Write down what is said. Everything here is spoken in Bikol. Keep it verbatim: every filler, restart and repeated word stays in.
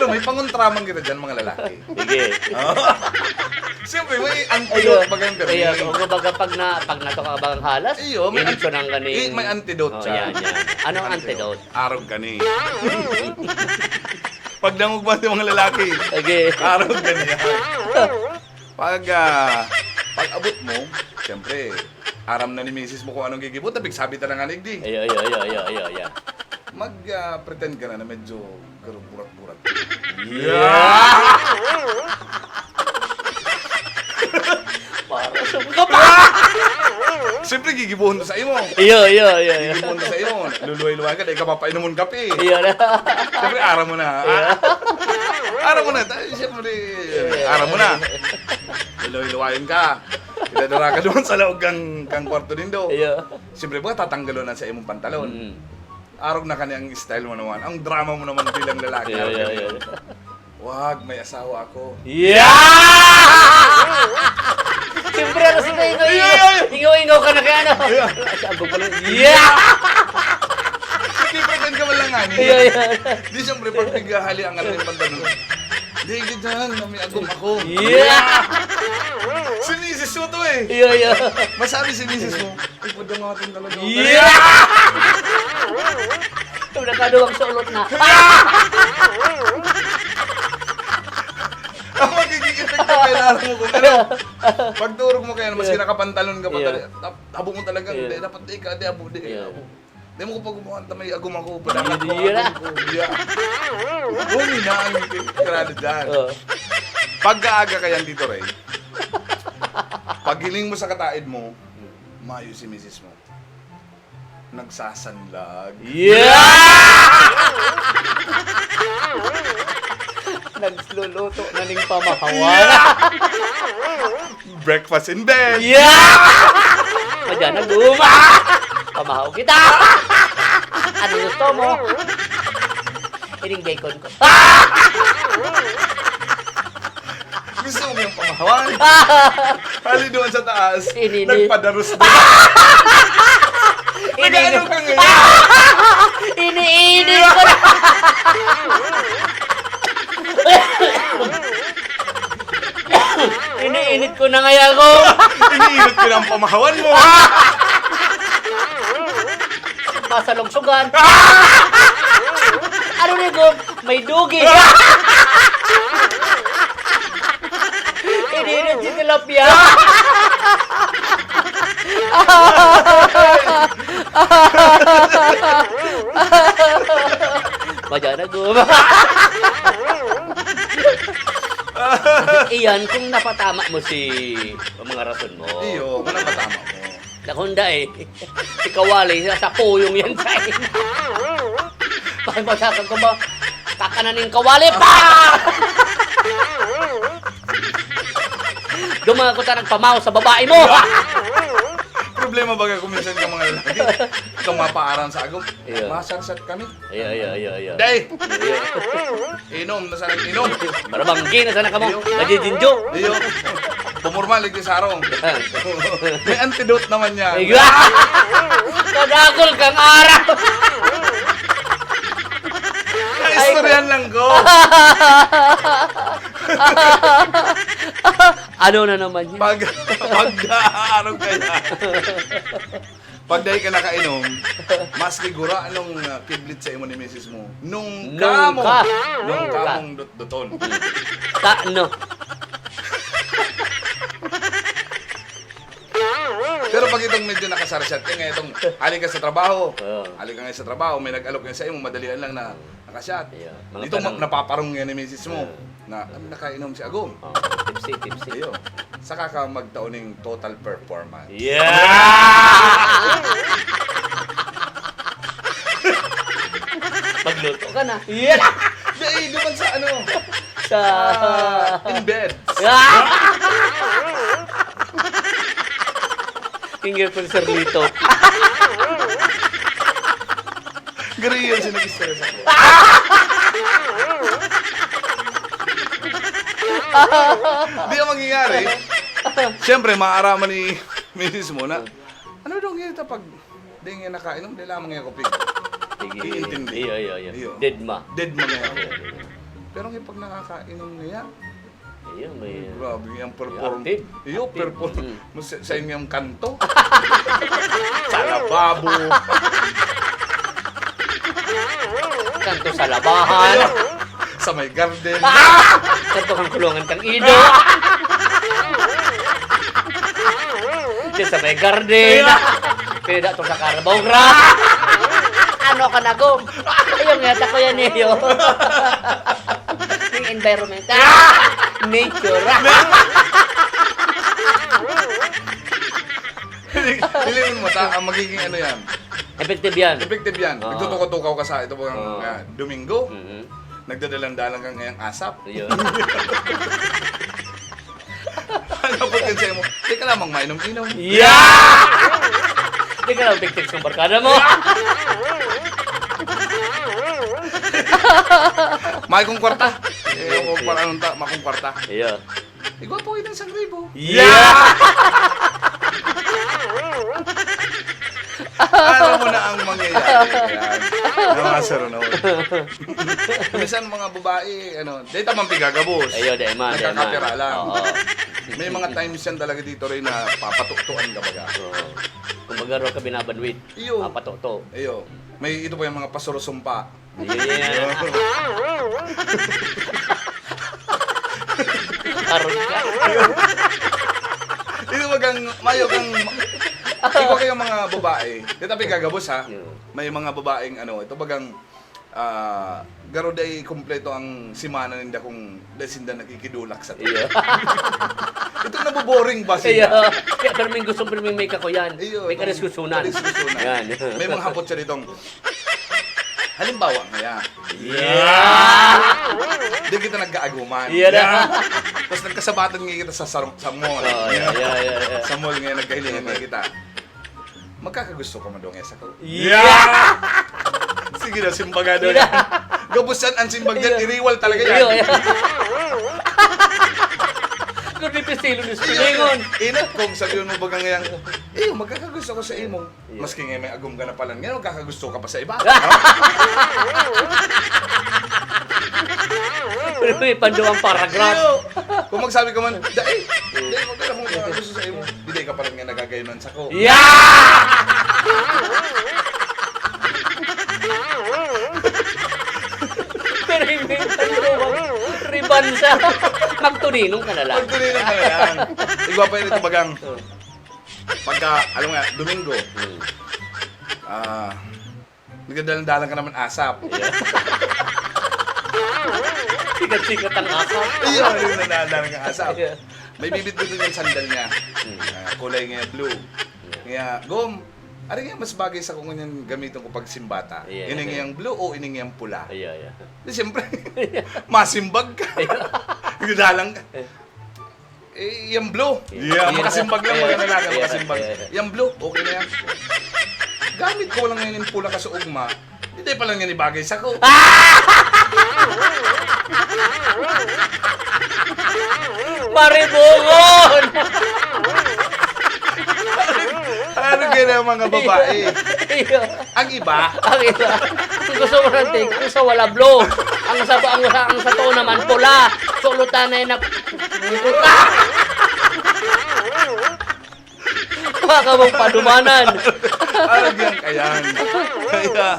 Pero may pangontra man kita dyan, mga lalaki. Sige. Oo. Siyempre, may antidote baga yung pirmi. Iyo, kumbaga, pag na, pag natuka ka bagang halas, iyo, may init anti-, ko nang gani. Eh, may antidote. Oh, siya. Yan, yan. Anong antidote? Antidote. Arog ka ni. Pag nangugma sa mga lalaki, sige, arog ka niya. Pag, ah, pag abot mo, siyempre, aram na ni misis mo kung anong gigibot, napigsabi ta na nga, nigdi. Ayo, ayo, ayo, ayo, ayo, ayo. Mag, ah, pretend ka na, na medyo garuburat-burat. Yeah! Para sa mga pa! Siyempre, gigibuhon na sa imo. Iyo, iyo, iyo, iyo. Gigibuhon na sa imo. Luluway-luway ka, dahil ka papainomon kape. Iyo na. Siyempre, aram mo na. Iyo. Aram mo na. Tayo, siyempre, aram mo na. Luluway-luwayon ka. Idadara ka doon sa laog kang, kang kwarto nindo. Iyo. Siyempre, ba, tatanggalon na sa imong pantalon. Mm. Arog na kani ang style mo naman. Ang drama mo naman bilang lalaki, iyo, arog iyo, na iyo. Wag, may asawa ako. Yeah! Siyempre, ano sila, ingaw-ingaw. Iyo, iyo, iyo. Ingaw-ingaw ka na kaya, ano? Iyo. Ay, siya, agog pala. Yeah! Hindi, pretend ka man lang, ani. Iyo, iyo. Di, siyempre, pag naghahali ang ating pantalon. Di, ganyan, na may agom ako. Yeah! Si misis mo to, eh. Iyo, iyo. Masabi si misis mo, "Ay, padangatan talaga ako." Yeah! Ito, nagkaduwang sulot na. Ang magiging epekto, kailangan mo kung ano. Pagturog mo kaya, maski nakapantalon ka pa, yeah, tali-, tap-, habo mo talaga, yeah, "Di, dapat di ka, di, habo, di, yeah, habo." Di mo ko pag-ubuhan, ta may agom ako, padangatan ko, yeah, agom ko, yeah. Huli na ang tirada dyan. Oh. Pagkaaga ka yan dito, Ray. Paghiling mo sa kataid mo, mayo si misis mo. Nagsasanlag. Yeah! Nagluluto na ning pamahawan. Yeah! Breakfast in bed. Yeah! Madyan na guma. Pamahaw kita. Ano gusto mo? Ining bacon ko. Gusto mo yung pamahawan? Hali doon sa taas, ininit. Nagpadaros na. Nag-ano ka ngayon? Iniinit ko na. Iniinit ko na ngayon ako. Iniinit ko na ang pamahawan mo. Pasalugsugan. Ano ni, Gov? May dugi. Ininit si tilapia. Madyan na, Gov. Iyan kung napatama mo si, ang mga rason mo. Iyo, kung napatama mo. Nakunda eh. Si kawali, sa, sa puyong yan, sa. Bakit masyadong kuma-, kakananin kawali pa! Dumago ta nagpamaw sa babae mo! Problema baga kung minsan ka mga lalaki, ikaw mapaaram sa agom, iyo, masarsat kami. Iyo, iyo, iyo, iyo. Day! Iyo. Inom na sana, inom. Marabanggi na sana kamo. Iyo. Nadidinjo. Iyo. Pumurma, lagi sarong. May antidote naman yan. Iyo. Kadakol kang ara. Naistoryan lang ko. Ano na naman yan? Pag, pag naaarog ka na. Pag dai ka nakainom, maski gura anong, ah, kiblit sa imo ni misis mo, nung, nung kamo, ka, nung ka, kamong dutduton. Ta-, no. Pero pag itong medyo nakasarsat ka, nga itong hali ka sa trabaho, oo, hali ka nga sa trabaho, may nag-alok nga sa imo, madalian lang na Nakashot. Iyo. Mga dito, tanong, ma-, napaparong yan ni misis mo, iyo, na, "Ano, nakainom si Agom?" Oh, tipsy, tipsy. Iyo. Saka ka magtao ning total performance. Yeah! Magluto ka na. Yeah! Di, duman sa ano? Sa, ah, in bed. Yeah! Finger ko, Sir Lito. Garo yan siya nag-istorya sa akin. Di ang mangyayari, siyempre, maaraman ni misis mo na, "Ano daw kita pag di nga nakainom, di lamang yung kupig?" Sige. Iintindi. Iyo, iyo, iyo. Iyo. Dead ma. Dead ma ngayon. Pero ngayon, pag nakakainom na yan, Ayun, may, grabe, yung may perform-, active. Iyo, active. Perform-, Mm. mas sa, sa inyo yung kanto. Sa lababo. Kanto sa labahan. Iyo, sa may garden. Ah! Kanto kang kulungan kang ido. Diyan sa may garden. Iyo. Pwede to sa Carabao Ground. Ano ka na, Gom? Ayun nga, tako yan, iyo. Yung environment. Ah! Nature. Dili, dili mo ta, ang magiging ano yan. Effective yan. Effective yan. Oo. Nagtutukaw-tukaw ka sa ito bang, Oo. ah, Domingo. Mhm. Nagdadalan-dalan ka ngayang asap. Ayun. Ano po yun sa'yo mo? Teka lamang, mainom-inom. Yeah! Teka lang, text-text ng barkada mo. May kong kwarta. Eh, Yes, ako yes. Para anong ta-, makong kwarta. Iyo. Igwa po yun ang isang ribo. Yeah! Alam mo na ang mangyayari. Yan. Yung mga sarunod. Minsan mga babae, ano, dahil tamang pigagabos. Ayo, dahil man, dahil man. Nagkakapira lang. Oo. May mga times yan talaga dito rin na papatuktuan ka baga. Oo. Kumbaga, raw ka binabanwit. Iyo. Papatukto. Iyo. May ito pa yung mga pasurusumpa. Ayo, yan. Aron ka. Ito bagang, mayo kang, ikaw kayo mga babae. Dito pigagabos, ha? Iyo. May mga babaeng, ano, ito bagang, ah, garo day kompleto ang simana ninda kung dai sinda nakikidulak sa Iyo. Ito naboboring ba Iyo. Sila? Kaya pero may gusto, pero may, may kakuyan. Iyo, may itong kadiskusyonan. Kadiskusyonan. Yan. May mga hapot siya ditong, halimbawa, ngaya. Yeah! Di kita nagkaaguman. Iya na. Yeah. Tapos nagkasabatan nga kita sa sarong, sa mall. Oh, yeah, yeah, yeah, yeah. Sa mall nga, nagkahilingan nga Okay. kita. Magkakagusto ka man daw nga sa ko. Yeah! Sige na, simbaga daw Sige na. yan. Gabusan ang simbag dyan, Iyo. iriwal talaga yan. Iyo, iyo. Kung di pistilo ni Iyo, Silingon. Ina, kung sabihin mo baga ngayon, "Eh, magkakagusto ko sa imo." Iyo. Maski nga may agom ka na pala, ngayon magkakagusto ka pa sa iba. Pero may panduang paragraph. Iyo. Kung magsabi ka man, "Dai, dai, magkakagusto sa imo." Di, dai ka pala nga nagagayman sako. Yeah! Pero hindi, ano ba? Ribansa. Magtuninong ka na lang. Magtuninong ka na lang. Igwa pa yun ito bagang. Oh. Pagka, alam nga, Domingo, Hmm. ah, nagdadalang-dalang ka naman asap. Yeah. Sikat-sikat ang asap. Iyo, yung nagdadalang ka asap. Yeah. May bibitbitin yung sandal niya. Hmm. Ah, kulay nga blue. Yeah. Nga, "Gom, ari nga mas bagay sa kung ngunyan gamiton ko pag simbata. Yeah. Ining yang blue o ining yang pula?" Yeah, yeah. Di, siyempre, masimbag ka. Yeah. Nagdadalang ka. Yeah. Eh, yang blue. Yeah. Yeah, Yeah. makasimbag lang, Yeah. mga lalaki, Yeah. makasimbag. Yeah. Yang blue, okay na yan. Gamit ko lang ngayon yung pula ka sa ugma. Hindi pala nga ni bagay sa ko. Maribungon! Ano ganyan ang mga babae? Iyo. Ang iba? Ang iba. Ang gusto mo ng take, ang sa wala blue. Ang sa, ang sa, ang sa to naman pula. Sulutan na yun na puta. Baka mong padumanan. Arag yan kayan. Kaya,